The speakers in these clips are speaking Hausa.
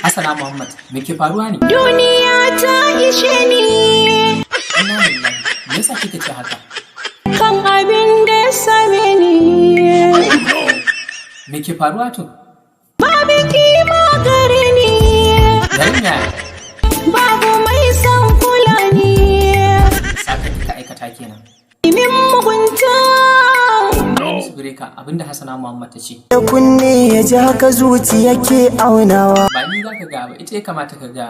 Hassana Muhammad, me ke faruwa ne? Duniya ta ishe ni. Inna lillahi, me yasa kika ce haka? Kan abin da ya same ni. Me ke faruwa to? Babu kima gare ni. Garin yaya? Babu mai son kula ni. Saka kika aikata kenan. Min mugunta. Hamisu Breaker, abinda Hassana Muhammad ta ce. Da kunne ya ji haka zuciya ke aunawa. Ba ni za ka ga ba, ita ya kamata ka ga.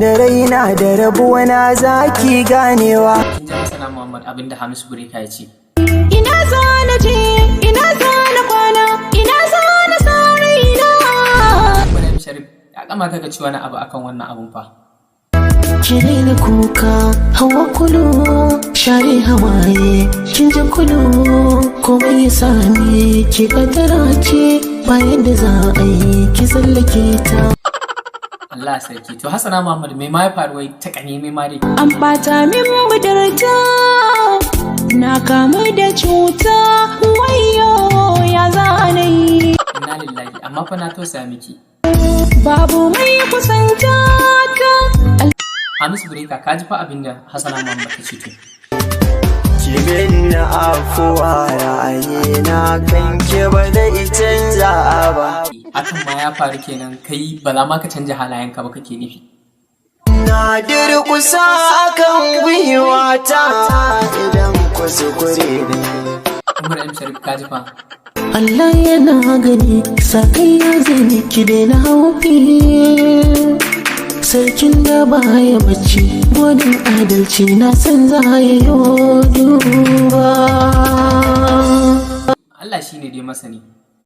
Da raina da rabuwa na zaki ganewa. Kin ji Hassana Muhammad, abinda Hamisu Breaker ya ce. Ina za na je, ina za na kwana, ina za na sa raina. Ibrahim Sharif, ya kamata ka ci wani abu akan wannan abun fa. Ki daina kuka, hawa kulu, share hawaye, kin ji kulu, komai ya same ki kaddara ce, bayan da za a yi ki tsallake ta. Allah sarki. To Hassana Muhammad, me ma ya faru wai ta kane me ma dai? An ɓata min budurta, na kamu da cuta, wayo ya zana yi. Inna lillahi, amma fa na tausaya miki. Babu mai kusanta ta. Hamisu Breaker, ka ji fa abinda Hassana Muhammad ta ce to. Ki na afuwa, ra'ayina kan ki ba zai canza ba. Hakan ma ya faru kenan, kai ba za ma ka canja halayenka ba kake nufi. Na durƙusa akan gwiwata idan kuskure ne. Umar M Sharif, ka ji fa. Allah yana gani, sakai ya zai ki daina haufi. Sarkin da baya bacci, gwanin adalci, na san za ya yi duba. Allah shine dai masani.